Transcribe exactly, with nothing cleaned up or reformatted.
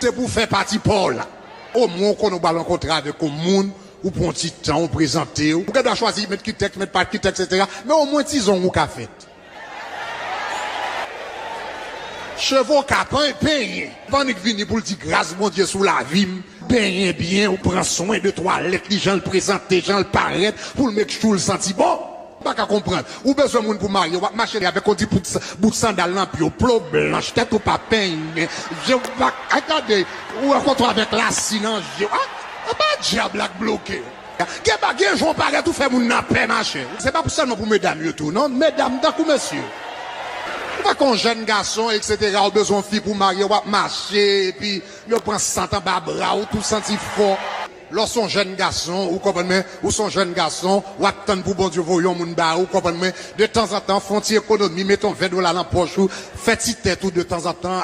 Se pou w fè pati pa w la. Omwen ou konnen ou pral rankontre avèk yon moun, ou pran ti tan, ou prezante w. Ou gen dwa chwazi met ki tèks, met pa ki tèks, etsetera. Men omwen ti zong ou ka fèt. Cheve w ka pen-, penyen. Pa annik vini pou l di gras Bondye sou lavi m. Benyen byen, ou pran swen de twalèt li, jan l prezante, jan l parèt, pou l make sure l santi bon. M pa ka konprann. Ou bezwen moun pou marye, w ap mache avèk yon ti bout, bout sandal nan pye w, plo blanch, tèt ou pa penyen, je w pa, ay, gade, ou rankontre avèk lasi nan je w. Ah, apa dyab la k bloke w? Gen ba-, gen jan w parèt, ou fè moun nan pè mache. Se pa pou sèlman pou medam yo tou, non. Medam tankou mesye. Ou pa kon jèn gason, etsetera, ou bezwen yon fi pou marye, w ap mache, epi yo pran sant anba bra, ou tou santi fò. Lè w se yon jèn gason, ou konprann mwen, ou se yon jèn gason, w ap tann pou Bondye voye yon moun ba ou, ou konprann mwen, de tanzantan, fè yon ti ekonomi, mete yon ven dola nan pòch ou, fè ti tèt ou de tanzantan,